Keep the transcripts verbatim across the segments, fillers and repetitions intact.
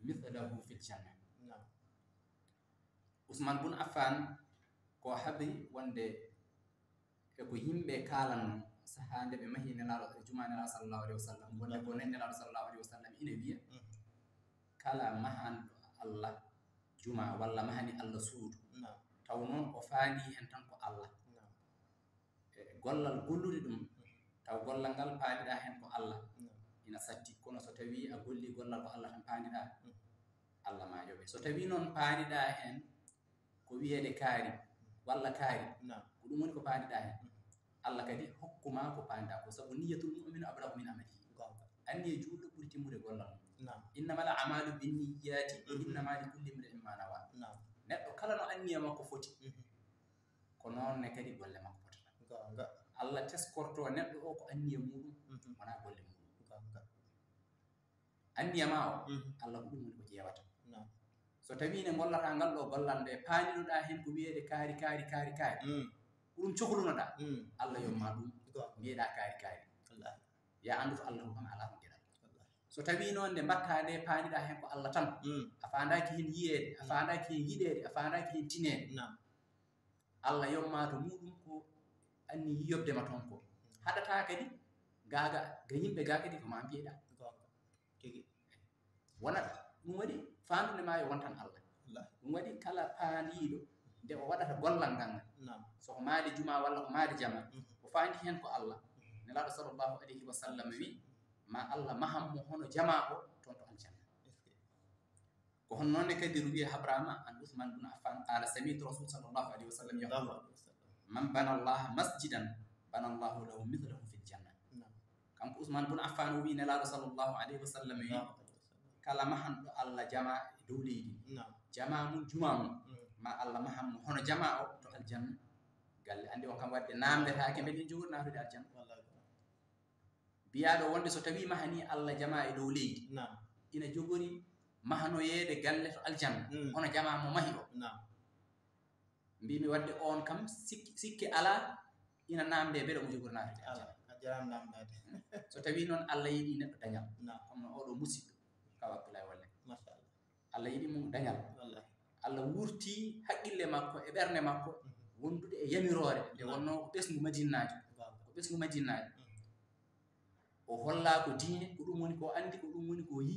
mithlahu fil janna. Usman bun Affan ko habri wonde e ko yimɓe kaalanno sahaa nde ɓe mahi nelaaɗo juma nelaaɗo sallallahu alaihi wasallam wonde ko nen nelaaɗo sallallahu alaihi wasallam ina wiya kala mahanɗo Allah juma walla mahani Allah suudu taw noon o faandi heen tan ko Allah e gollal gollude ɗum taw gollal ngal paandiɗa heen ko Allah ina satti kono so tawi a golli gollal ko Allah tan paandiɗa Allah ma yoɓe so tawi noon paandiɗa heen ko wiyeede kaari walla kaari ko ɗum woni ko paandiɗa heen Allah kadi hokkuma ko paandiɗa ko sabu niyatul mu'minu ablahu min amalihi anniya juulɗo ɓuri timmude gollal mum innama al amalu binniyati wa innama li kulli imri'in ma nawa neɗɗo kala no anniya makko foti ko noon ne kadi golle makko potata Allah teskorto neɗɗo o ko anniya muɗum wona golle muɗum anniya ma o Allah ko ɗum woni ko ƴeewata so tawi ne gollata ngal ɗo gollal nde paandiɗoɗa heen ko wiyeede kaari kaari kaari kaari ko ɗum cohlunoɗa Allah yomma ɗum mbiyeɗa kaari kaari ya anndu to Allah kam ala ko geɗal so tawi noon nde mbatta nde paandiɗa heen ko Allah tan a faandaki heen yiyeede a faandaki heen yiɗeede a faandaki heen tineede Allah yomma to muɗum ko anni yiyobde ma toon ko haɗata kadi gaga ga yimɓe ga kadi ko ma mbiyeɗa wona ɗum waɗi faandude ma yo wontan Allah ɗum waɗi kala paandiɗo nde o waɗata gollal ngal ngal so ko maade juma walla ko maade jama o faandi heen ko Allah nelaaɗo sallallahu alayhi wa sallam wi ma Allah maham mo hono jama o toon to aljanna ko hon noon ne kadi ruwi habrama an usman bun affan qala samitu rasul sallallahu alayhi wa sallam yaqul man bana allaha masjidan bana allahu lahu mithlahu fil janna kanko usman bun affan o wi nelaaɗo sallallahu alayhi wa sallam wi kala mahanɗo Allah jama e dow leydi jama mum juma mum ma Allah maham mo hono jama o to aljanna galle andi on kam wadde namdetake mbeɗen jogori natude aljanna mbiyaɗo wonde so tawi mahani Allah jama e dow leydi ina jogori mahanoyeede galle to aljanna hono jama mo mahi o mbimi wadde on kam sikke ala ina namde mbeɗa mo jogori natude aljanna so tawi noon Allah yiɗi neɗɗo dañal comme no oɗo musidɗo kaw Abdoulaye Walle Allah yiɗi mum dañal Allah wurti haqqille makko e ɓernde makko wondude e yamiroore nde wonno ko ɓesngu madinnajo ko ɓesngu madinnajo o holla ko diine ko ɗum woni ko andi ko ɗum woni ko yi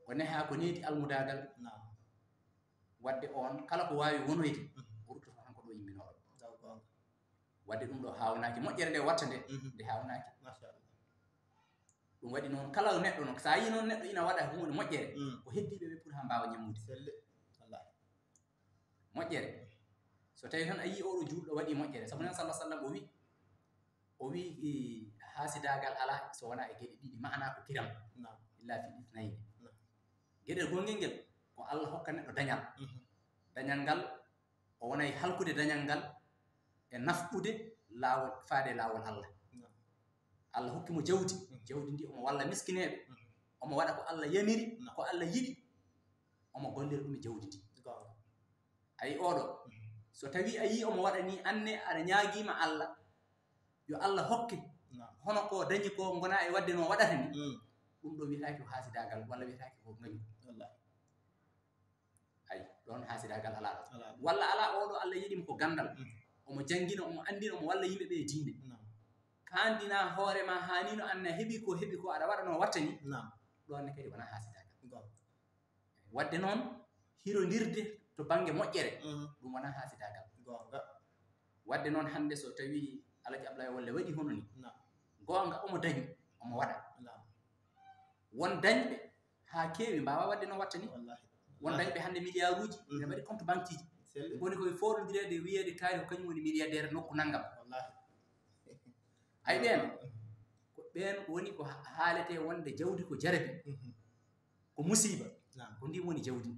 o neha ko needi almudagal wadde on kala ko wawi wonoyde o ruttoto tan ko ɗo yimminooɗo wadde ɗum ɗo hawnaki moƴƴere nde watta nde nde hawnaki ɗum waɗi noon kala neɗɗo noon sa yi noon neɗɗo ina waɗa hunde moƴƴere ko heddiɓe ɓe pour ha mbawa ñammude moƴƴere so tawi tan a yi oɗo julɗo waɗi moƴƴere sabu nen sallah sallam o wi o wi hasidagal ala so wona e geɗe ɗiɗi maana ko kiram illa fi itnayni geɗel gongel ngel ko Allah hokka neɗɗo dañal dañal ngal o wonay halkude dañal ngal e nafɗude laawol faade e laawol Allah Allah hokki mo jawdi jawdi ndi omo walla miskineeɓe omo waɗa ko Allah yamiri ko Allah yiɗi omo gollira ɗum e jawdi ndi ayi oɗo so tawi a yi omo waɗa ni anne aɗa ñaagiima Allah yo Allah hokke hono ko dañi ko gona e wadde no waɗata ni ɗum ɗo wiyetaake ko haasidagal walla wiyetaake ko gañu ay ɗon haasidagal ala ɗo walla ala oɗo Allah yiɗimo ko gandal omo jangina omo andina omo walla yimɓe ɓe e diine kandina hoore ma hanino anna heɓi ko heɓi ko aɗa waɗa no wattani ɗon ne kadi wona haasidagal wadde noon hirondirde to bange moƴƴere ɗum wona haasidagal wadde noon hande so tawi alaji Ablaye walla waɗi hono ni gonga omo dañi omo waɗa won dañɓe ha keewi mbawa wadde no watta ni won dañɓe hande milliard uji ene mbaɗi compte banque iji ɓe goni koye foɗodirede wiyede kaari ko kañum woni milliardaire nokku nanngam ay ɓen ko ɓen woni ko haalete wonde jawdi ko jarabi ko musiba ko ndin woni jawdi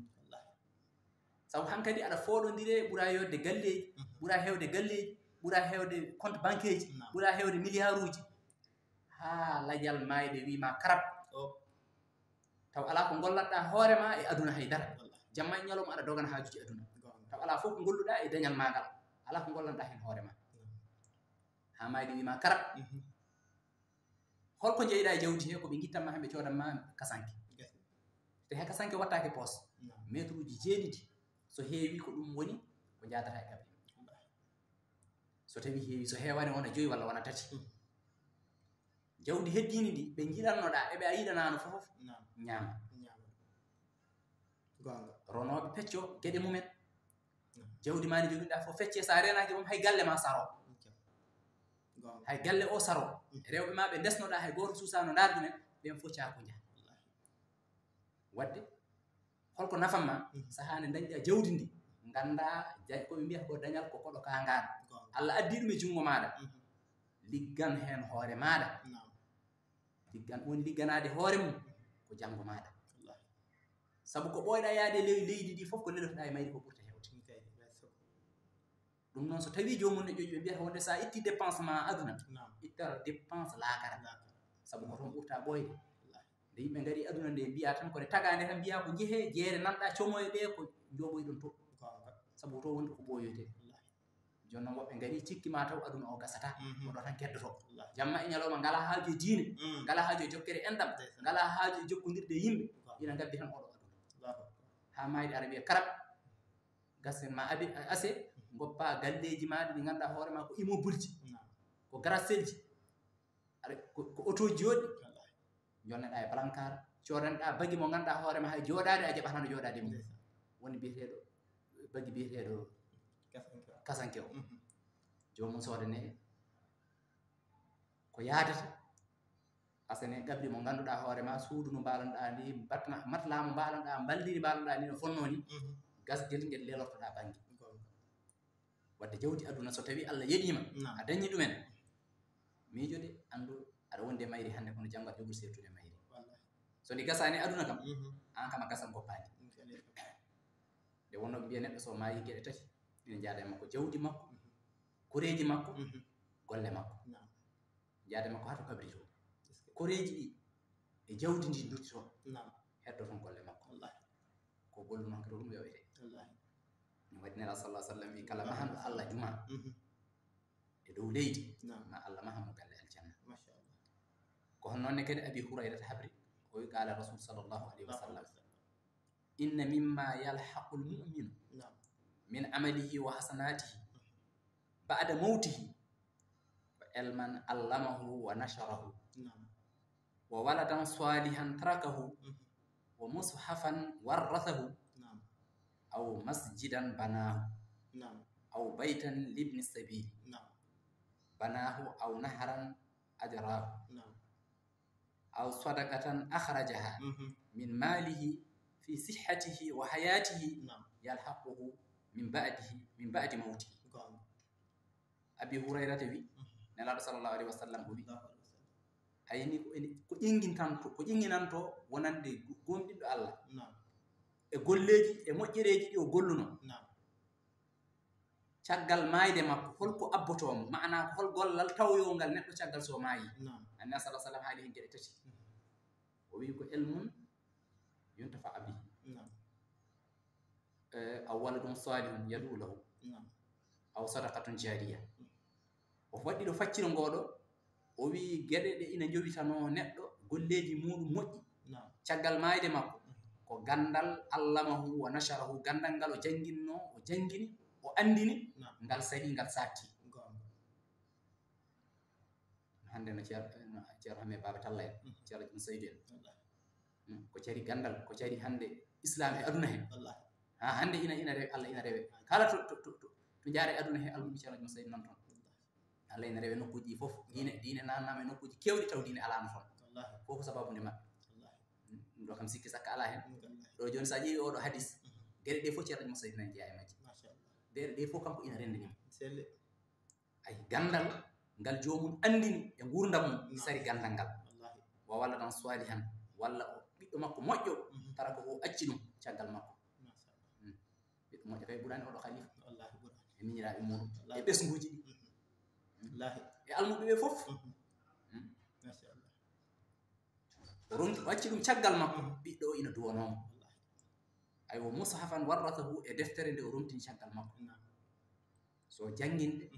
sabu hankadi aɗa foɗodire ɓura yodde galleji ɓura hewde galleji ɓura hewde compte banqueji ɓura hewde milliard uji ha lajal mayde wima karab taw ala ko gollatɗa hoorema e aduna haydara jamma e ñalawma aɗa dogana hajuji aduna taw ala fof ko golluɗa e dañal magal ala ko gollanɗa hen hoorema ha mayde wima karab holko jeyɗa e jawdi he koɓe guittanma hen ɓe codanma kasanke Te haka sanke wattaake poos. Meetruuji jeeɗiɗi, so heewi ko ɗum woni ko njaadata e kabri. So tawi heewi, so heewaani wona joyi walla wona tati. Jawdi heddiindi ndi ɓe njiɗannoɗaa, eɓe a yiɗanaano fof, ñaama. Ronooɓe pecco geɗe mumen. Jawdi maa ndi jogiɗaa fof feccee, so a reenaaki moom hay galle ma saro. Hay galle o saro. Rewɓe ma ɓe ndesnoɗaa hay gooto suusaano ndaardumen, ɓen fof caaku njaha. Waɗde holko nafan ma? Sahaa nde dañɗaa jawdi ndi, nganndaa, ko ɓe mbiyata ko dañal ko koɗo kaangaan. Allah addi ɗum e junngo maaɗa. Liggan heen hoore maaɗa. Liggan, woni ligganaade hoore mum ko janngo maaɗa. Sabu ko ɓooyɗaa yaade ley leydi ndi fof, ko lelotoɗaa e mayri ko ɓurta heewde. Ɗum noon, so tawii joomum ne ƴoƴi, ɓe mbiyata wonde so a itti dépense ma aduna, ittara dépense laakara. Sabu ko toon ɓurta ɓooyde. Nde yimɓe ngari aduna nde, mbiya tan ko nde tagaa nde tan, mbiya ko njehee jeere, nanɗaa comoye ɓe ko njooɓoyɗon to. Sabu to wonde ko ɓooyoyte. Jooni noon, woɓɓe ngari cikki ma taw aduna o gasata, ko ɗo tan keddoto. Jamma e ñalawma, ngala haaju e diine, ngala haaju e jokkere enɗam, ngala haaju e jokkondirde e yimɓe, ina ngabbi tan oɗo aduna. Haa maayde ara mbiya karab, gasen ma abi, ase, ngoppa galleeji maaɗa ɗi ngannduɗaa hoore ma ko immeuble ji, ko gratte-ciel ji, aɗa, ko, ko oto jooɗi, jonneɗaa e balankar, coodanɗaa bagi mo ngannduɗaa hoore ma hay jooɗaade a jaɓataa no jooɗaade mum. Woni biyeteeɗo, bagi biyeteeɗo kasanke o. Joomum soodane ko yaadata. Asane qabri mo ngannduɗaa hoore ma, suudu no mbaalanɗaa ni, batna, matla mo mbaalanɗaa, mballiri mbaalanɗaa ni no fonnoo ni, gasgel ngel lelortoɗaa bannge. Wadde jawdi aduna, so tawi Allah yeɗima, a dañi ɗumen, miijo de, anndu aɗa wondi e mayri hannde, kono janngo aɗa jogori sertude e mayri. So ndi gasani aduna kam, an kam a gasan goppaandi. Nde wonno ɓe mbiya neɗɗo so maayi geɗe tati ina njaada e makko: jawdi makko, koreeji makko, golle makko. Njaada e makko haa to kabri to. Koreeji ɗi e jawdi ndi dutti toon, heddo toon golle makko. Ko gollu noon ko ɗum yowete. Ɗum waɗi Nelaaɗo sallallahu alaihi wasallam wi kala mahanɗo Allah juma e dow leydi, ma Allah mahan mo galle aljanna. Ko hono noon ne kadi Abi Hurayrata habri, o wi qala Rasul sallallahu alaihi wasallam: inna mimma yalhaqul mu'minu min amalihi wa hasanatihi ba'da mawtihi, wa ilman allamahu wa nasharahu, wa waladan salihan tarakahu, wa mushafan warrathahu, aw masjidan banahu, aw baytan libni sabili banahu, aw nahran ajrahu, aw sadaqatan akhrajaha min malihi fi sihhatihi wa hayatihi yalhaquhu min ba'dihi, min ba'di mawtihi. Abi Hurayrata wi, Nelaaɗo sallallahu alaihi wasallam o wi, hayni ko eni, ko ƴeŋŋintanto, ko ƴeŋŋinanto wonande go-, gomɗinɗo Allah e golleeji e moƴƴereeji ɗi o golluno. Caggal maayde makko, holko abbotoo mo? Maanaa ko hol gollal tawoyoo ngal neɗɗo caggal so maayi? Annabi sallallahu alaihi wasallam haali heen geɗe tati. O wi ko ilmun yuntafa bihi, eh, aw waladun salihun yad'u lahu, aw sadaqatun jariya. O waɗɗi ɗo facciro ngooɗo, o wi geɗe ɗe ina njowitanoo neɗɗo golleeji muuɗum moƴƴi caggal maayde makko, ko ganndal allamahu wa nasharahu, ganndal ngal o jannginno, o janngini, o anndini, ngal sali, ngal saatti. Hannde no Ceer-, no Ceerno Hammet Baaba Talla en, Ceerno Jom Saydu en. Ko cari ganndal, ko cari hannde Islam e aduna he. Haa hannde ina, ina rewe, Allah ina rewe. Kala to, to, to, to, to njaare aduna he, almuɓe Ceerno Jom Saydu nan toon. Allah ina rewe nokkuuji ɗi fof. Diine, diine naatnaama e nokkuuji keewɗi taw diine alaano toon. Ko ko sababu nde maɓɓe. Ɗum ɗo kam sikki sakka alaa heen. Ɗo jooni so a ƴeewi oɗo hadis, geɗe ɗe fof Ceerno Jom Saydu nan jeyaa e majje. Geɗe ɗe fof kanko ina renndini mo. Ay, ganndal ngal joomum anndini e nguurndam mum, sari ganndal ngal. Wa waladan salihan, walla o ɓiɗɗo makko moƴƴo, tara ko o acci ɗum caggal makko. Ɓiɗɗo moƴƴo kay ɓuraani oɗo khalifa. E miñiraaɓe muuɗum, e ɓesnguuji ɗi. E almuɓe ɓe fof. O ronki, o acci ɗum caggal makko, ɓiɗɗo o ina duwanoo mo. Aywa, mushafan warrathahu, e deftere nde o rontini caggal makko. So jannginde,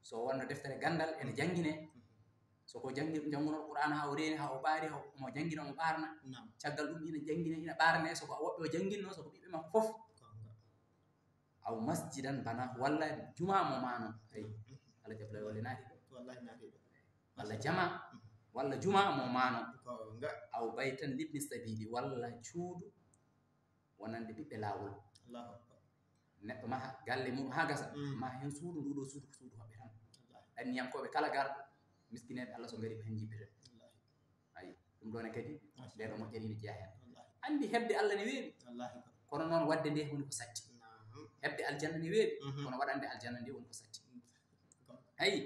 so wonno deftere ganndal ene janngine, So ko janngi-, janngunoo Qur'aana haa o reeni, haa o ɓaari, haa o, mo janngina, mo ɓaarna. Naam. Caggal ɗum ina janngina, ina ɓaarne, so ko woɓɓe o jannginno, so ko ɓiɓɓe makko fof. Goonga. Aw masjidan bana, walla juma mo maano. Ay, Allah jabla walla naati ɗo. Wallahi naati ɗo. Walla jama, walla juma mo maano. Goonga. Aw baytan libni sabili, walla cuuɗi wonande ɓiɓɓe laawol. Allahu akbar. Neɗɗo maha galle mum haa gasa, mm, maha heen suudu, ndu ɗo suudu ko suudu hoɓɓe tan. Wallahi. Anniyankooɓe kala garɗo, miskineeɓe Allah so ngari ko heen njippete. Wallahi. Ayi, ɗum ɗo ne kadi, machallah, nde ɗo moƴƴani ne jeyaa heen. Wallahi. Anndi heɓde Allah ne weeɓi. Wallahi ko. Kono noon waɗde nde woni ko satti. Naam. Heɓde aljanna ne weeɓi, mhm, kono waɗande aljanna nde woni ko satti. Ko. Ayi,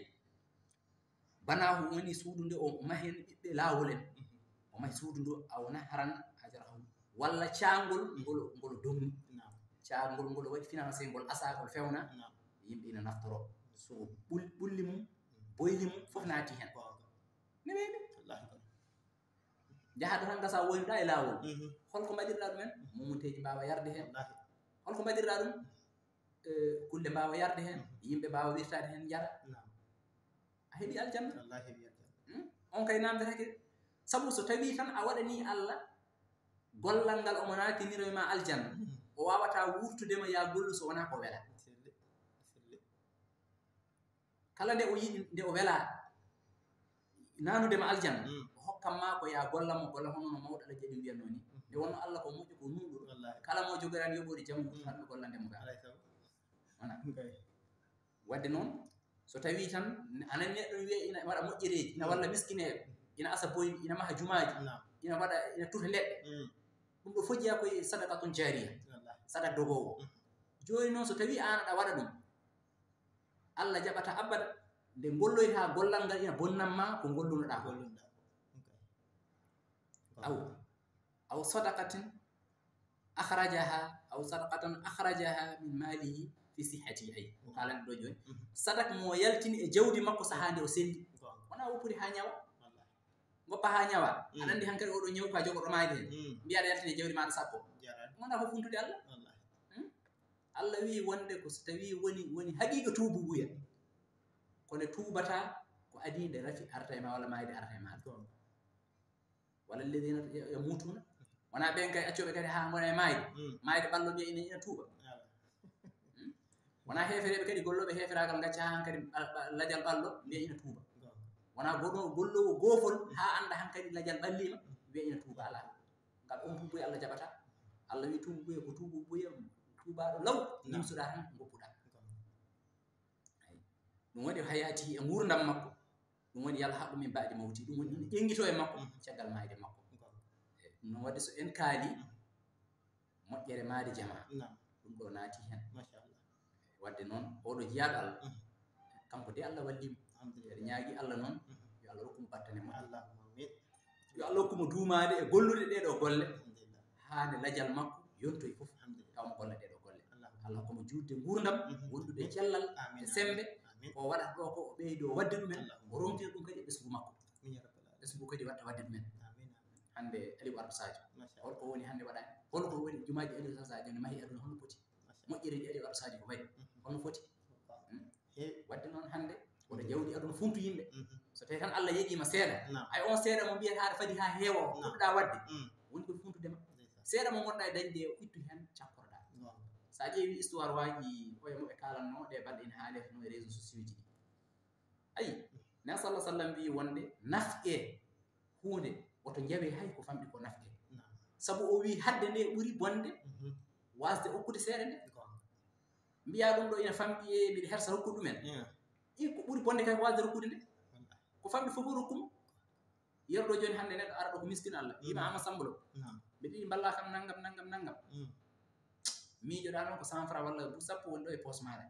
banaahu woni suudu nde o mahi heen ɓiɓɓe laawol en. Mhm. O mahi suudu ndu, aw nahran ajrahu. Walla caangol ngol, ngol dogni. Naam. Caangol ngol waɗi financé, ngol asaa, ngol fewna. Naam. Yimɓe ina naftoro. So ɓul-, ɓulli mum, boyli mum, fof naati heen. Goonga. Ne weeɓi. Wallahi ko. Njahaa ɗo tan ngasa woynuɗaa e laawol. Mhm. Holko mbaɗirɗaa ɗum en? Mumunteeji mbaawa yarde heen. Wallahi. Holko mbaɗirɗaa ɗum? Eh, kulle mbaawa yarde heen. Mhm. Yimɓe mbaawa wirtaade heen, njara. Naam. A heɓi aljanna. Wallahi heɓi aljanna. Hmm? On kay naamndatake. Sabu so tawii tan a waɗanii Allah gollal ngal omo naatiniro e ma aljanna, mhm, o waawataa wuurtude ma yaa gollu so wonaa ko wela. Selle. Selle. Kala nde o yiɗi, nde o welaa, naanude ma aljanna, mm, o hokkan ma ko yaa golla mo, golla hono no mawɗo Alhaji Aliou wiyatnoo ni. Mm. Nde wonno Allah ko moƴƴo, ko nuuɗuɗo. Wallahi. Kala mo jogoraani yoɓoore jam, mm, tan mi gollande mo gaa. Alay sago. Wona. Kay. Waɗde noon, so tawii tan a nanii neɗɗo ne wiya ina waɗa moƴƴereeji, ina, mm, walla miskineeɓe, ina asa boy, ina maha jumaaji, naam, ina waɗa, ina tuta leɗɗe. Mm. Ɗum ɗo fojjiyaa ko e sadaqatun jaariya. Wallahi. Sadaka dogoowo. Mm. Jooni noon, so tawii aan aɗa waɗa ɗum, Allah jaɓataa abada nde ngolloytaa gollal ngal ina bonnan ma ko ngollunoɗaa ko. Ngollunoɗaa ko. Ok. Aw, aw sadaqatin akhrajaha, aw sadaqatan akhrajaha min malihi fi sihhatihi. Ay, o haalani ɗo jooni. Mhm. Sadak mo yaltini e jawdi makko sahaa nde o selli. Goonga. Wonaa o puri haa ñawa. Wallahi. Ngoppa haa ñawa. Mm. Aɗa anndi hankadi oɗo ñaw ka jogoɗo maayde heen. Mm. Mbiya aɗa yaltini e jawdi maaɗa sappo. Jaraani. Wonaa ko funtude Allah. Wallahi. Hmm? Allah wiyi wonde ko so tawii woni, woni haqiiqa tuububuya. Kono tuubataa ko adii nde rafi arta e ma walla maayde arta e ma. Goonga. Wala alladhina yamutuna. Wonaa ɓeen kay accooɓe kadi haa ngona e maayde. Mm. Maayde ɓallo mbiya ina, ina tuuba. Ala. Hmm? Wonaa heefereeɓe kadi gollooɓe heeferaagal ngacca haa hankadi ɓa-, ɓa-, lajal ɓallo mbiya ina tuuba. Goonga. Wonaa goɗɗo golloowo goofol haa annda hankadi lajal ɓalliima mbiya ina tuuba. Alaa. Ngal on tuubuya Allah jaɓataa. Allah wi tuubuya ko tuubuya tuubaaɗo law, naam, nimsuɗaa tan ngoppuɗaa. Goonga. Ay. Ɗum woni hayaati e nguurndam makko. Ɗum woni yalhaqqu min ba'di mawti. Ɗum woni ina ƴeŋngitoo e makko, mhm, caggal maayde makko. Goonga. E, ɗum noon waɗde so en kaali, mhm, moƴƴere maayde jamaa. Naam. Ɗum ɗo naati heen. Machallah. Waɗde noon, oɗo jiyaaɗo Allah, mhm, kanko de Allah walli mo. Alhamdulillah. Eɗen ñaagi Allah noon, mhm, yo Allah rokku mo battane moƴƴe. Allahumma amin. Yo Allah hokku mo duumaade e gollude ɗee ɗoo golle. Alhamdulillah. Haa nde lajal makko yontoyi fof. Alhamdulillah. Tawa mo golla ɗee ɗoo golle. Allahumma. Allah hokku mo juutde nguurndam, mhm, wondude e cellal, amin, e semmbe. Amin. Ko waɗata ɗoo ko o ɓeydi o waɗde ɗum en, mhm, o rontira ɗum kadi e ɓesngu makko. Amin ya rabbal alamin. Ɓesngu kadi waɗta waɗde ɗum en. Amin, amin. Hannde Aliou Ardo Sadio. Machallah. Holko woni hannde waɗaani? Holko woni jumaaji Aliou Sadio ne mahi aduna, holno foti? Machallah. Moƴƴereeji Aliou Ardo Sadio ko mbaɗi? Mhm. Holno foti? Heewi. Hmm? Waɗde noon hannde, wota jawdi aduna funtu yimɓe. Mhm. So tawii tan Allah yeɗiima seeɗa, naam, ay on seeɗa mo mbiyata aɗa fadi haa heewa o, naam, puɗɗoɗaa waɗde, mm, woni ko funtude ma. Ndeysaan. Seeɗa mo ngonɗaa e dañde o, ittu heen cakkoroɗaa. Goonga. So a ƴeewi histoire waaji oya mo ɓe kaalanno ɗe balɗe ina haalirno e réseaux sociaux ji ɗi. Ayi, Nabi sallallahu sallam wii wonde nafqe huunde, woto njawe hay ko famɗi ko nafqe. Naam. Sabu o wii hadde nde ɓuri bonde, mhm, waasde okkude seeɗa nde. Goonga. Mbiyaa ɗum ɗo ina famɗi e mbiɗa hersa rokkude ɗumen. Yeah. Ɗi ko ɓuri bonde kay ko waasde rokkude nde. Wallaahi. Ko famɗi fof rokku mo. Yeru ɗo jooni hannde neɗɗo ara ɗo ko miskin Allah. Wiima, mm, Ama Samba Lo. Naam. Mbiɗa yiɗi mballaa kam nanngam, nanngam, nanngam. Mm. Miijoɗaa noon ko cent francs walla bu sappo woni ɗo e poos maaɗa.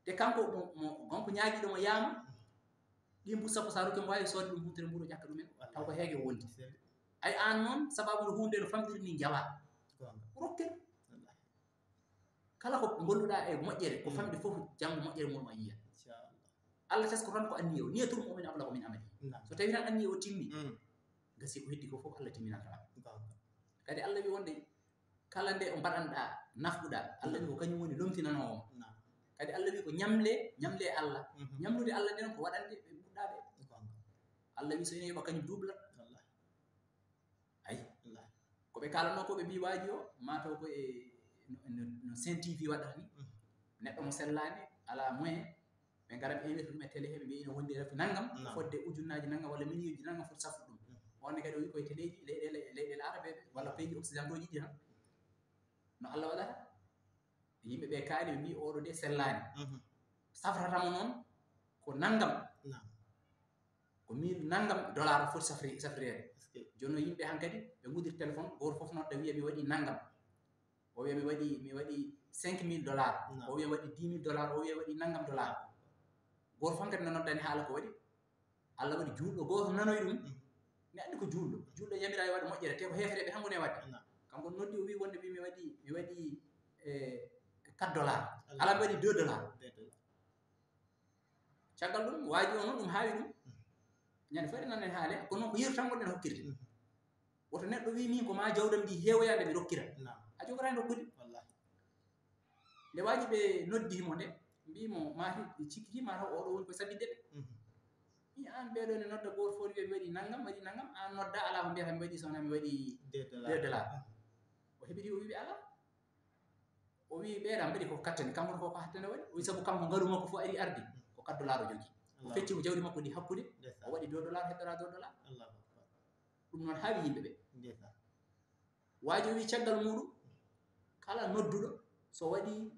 Te kanko mo, mo, kanko ñaagiiɗo mo yaama, ɗin bu sappo so a rokki mo waawi soodde ɗum humpere mburu ƴakka ɗumen. Wallaahi. Taw ko heege wondi. Sel. Ay aan noon, sababu no huunde no famɗiri ni njawaa. Goonga. Rokkir. Wallaahi. Kala ko ngolluɗaa e moƴƴere, ko, mm, famɗi fof, janngo moƴƴere mum a yiya. Inchallah. Allah tesko tan ko anniye o. Niyatul mu'min ablagu min amali. Naam. So tawii tan anniye o timmi, mm, gasi ko heddi ko fof Allah timminanta ma. Goonga. Kadi Allah wi wonde kala nde o mbaɗanɗaa, nafɗuɗaa, Allah wi ko kañum woni lomtinanoowo ma. Naam. Kadi Allah wi ko ñamle, ñamle Allah. Mhm. Ñamlude Allah nden ko waɗande ɓe mbuɗɗaa ɓe. Goonga. Allah wi so ene yoɓa kañum duublat. Wallahi. Ay. Wallahi. Ko ɓe kaalanoo ko, ɓe mbii waaji o, maa taw ko e no, no, no Sen T V waɗata ni. Mhm. Neɗɗo mo sellaani, alaa moyen, ɓe ngara ɓe invite ɗum e télé he, ɓe mbii ina wondi rafi nanngam, Naam. fodde ujunnaaji nanngam walla miliyonji nanngam foti safrude ɗum. Mhm. On ne kadi o wi koye téléji leyɗeele, leyɗeele arabeeɓe walla pays occidentaux ji ɗi tan. No Allah waɗata? Yimɓe ɓe kaali, ɓe mbii oɗo de sellaani. Mhm. Safrata mo noon ko nanngam. Naam. Ko mille nanngam dollar foti safri-, safrireede. Est-ce que Jooni noon yimɓe hankadi, ɓe ngudiri téléphone, gooto fof nodda wiya mi waɗi nanngam. O wiya mi waɗi, mi waɗi cinq mille dollars. Naam. O wiya waɗi dix mille dollars, o wiya waɗi nanngam dollar. Gooto fof hankadi no noddani haala ko waɗi. Allah waɗi juulɗo gooto nanoyi ɗum. Mm. Mi anndi ko juulɗo. Juulɗo yamira yo waɗa moƴƴere, te ko heefereɓe tan ngoni e waɗde. Naam. Kanko noddi o wi wonde mi, mi waɗi, mi waɗi, eh, quatre dollars. Allah. Alaa mi waɗi deux dollars. Deux dollars. Caggal ɗum, waaji o noon ɗum haawi ɗum. Mm. Ñande fere nan en haale, kono ko yeru tan gonɗen hokkirde. Mm. Woto neɗɗo wi min ko ma jawdam ndi heewoya nde mi rokkira. Naam. A jogotaani rokkude. Wallahi. Nde waaji ɓe noddi mo nde, mbii mo, ma hi-, cikkiti ma taw oɗo woni koye sabbinde ɓe. Mhm. Mi an ɓeɗo ne nodda gooto fof wiya mi waɗi nanngam, waɗi nanngam, an nodda alaa ko mbiyata mi waɗi sona mi waɗi Deux dollars. Deux dollars. Mhm. O heɓiri o wiɓe alaa. O wi ɓeeɗa mbaɗi ko kattani, kanko ko ko hattane waɗi. O wi sabu kanko ngalu makko fof ari ardi, ko quatre dollars o jogi. O Allah. Fecci ko jawdi makko ndi hakkude, Ndeysaan. O waɗi deux dollars, heddora deux dollars. Allahu akbar. Ɗum noon haawi yimɓe ɓe. Ndeysaan. Waaji o wi caggal muɗum, kala nodduɗo, so waɗi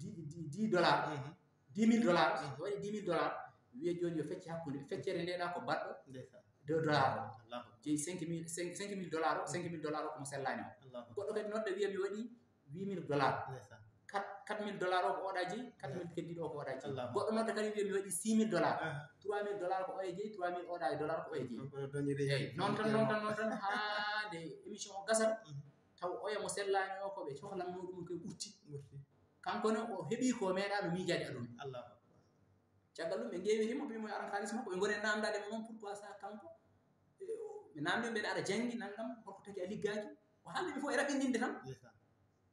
di-, di-, dix dollars, Mhm. dix mille dollars, Mhm. so waɗi dix mille dollars, wiye jooni yo fecce hakkunde, feccere nde ɗa ko baɗɗo Ndeysaan. Deux dollars o. Allahu akbar. Jeyi cinq mille, cinq, cinq mille dollars o, cinq mille dollars o ko mo sellaani o. Allahu akbar. Goɗɗo kadi nodda wiya mi waɗi huit mille dollars. Ndeysaan. Quatre, quatre mille dollars o ko oɗa jeyi, quatre mille keddiɗo o ko oɗa jeyi. Allahu akbar. Goɗɗo nodda kadi wiya mi waɗi six mille dollars. Aha. Trois mille dollars ko oye jeyi, trois mille oɗa e dollars ko oye jeyi. Ko ɗo dañi Eyi, résultat. Noon tan, noon tan, noon tan, haa nde émission o gasata, Mhm. taw oya mo sellaani o ko ɓe cohlanno ɗum koye ɓurti. Ɓurti. Kanko ne o heɓi ko meeɗa no miijaade aduna. Allahu akbar. Caggal ɗum ɓe ngeewiri mo, ɓe mo aran kaalis makko, ɓe ngoni namdade mo noon pourquoi ça kanko. E, o, ɓe namdi mo mbeɗa aɗa janngi nanngam, holko tagi a liggaaki. O haalde ɓe fof e raɓɓindinde tan. Ndeysaan.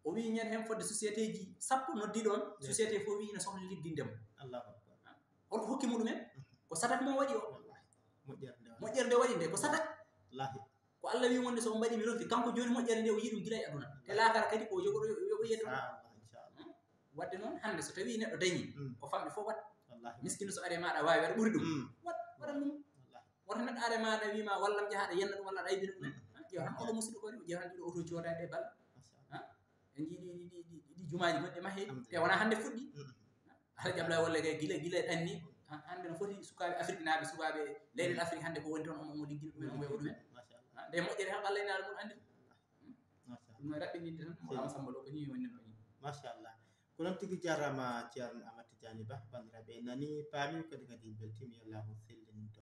O wi ñande heen fodde société ji sappo noddi ɗoon, Ndeysaan. Société fof wi ina sohla ligginde mo. Allahu akbar. Holko hokki mo ɗumen? Mhm. Ko sadak mo waɗi o. Wallahi. Moƴƴere nde waɗi. Moƴƴere nde waɗi nde, ko sadak. Wallahi. Ko Allah wi wonde so o mbaɗi mi ronki, kanko jooni moƴƴere nde o yii ɗum gila e aduna. Te laakara kadi ko yoɓo, yoɓo yetto. Inchallah, inchallah. Wadde noon hannde so tawi neɗɗo dañi, Mm. Ko famɗi fof wat. Wallahi. Miskino so ari e maɗa waawi waɗa ɓuri ɗum. Mm. Wat, waɗan ɗum. Wallahi. Woto neɗɗo are maɗa wima wallam jahaɗa yenna ɗum walla aɗa aybina ɗum. Mm. Ƴeew tan oɗo musiɗɗo kori, ƴeew tan ɗiɗo oto coodaade e bal. Machallah. Ha? En njii ɗi, ɗi, ɗi, ɗi, ɗi jumaaji gonɗi e Mahedi. Alhamdulillah. Te wona hannde fuɗɗi. Mm. Alhaji Abdoulaye Wallé kay gila, gila e ɗanni. Ha-, hannde no foti sukaaɓe Afrique naaɓe, sukaaɓe leyɗeele Afrique hannde ko woni toon, omo, omo liggina ɗumen, omo waɗa ɗumen. Machallah. Ha? Nde moƴƴere tan Allah e naaɗo mum anndi. Machallah. Ɗum no raɓɓininde tan, mo Amadou Samba Lo ko nii woni no nii. Machallah. Ko noon tigi jaaraama Ceerno Amadou Tidiani Ba, banndiraaɓe en nani, paami, kadi kadi en mbeltiima, yo Allaahu sellin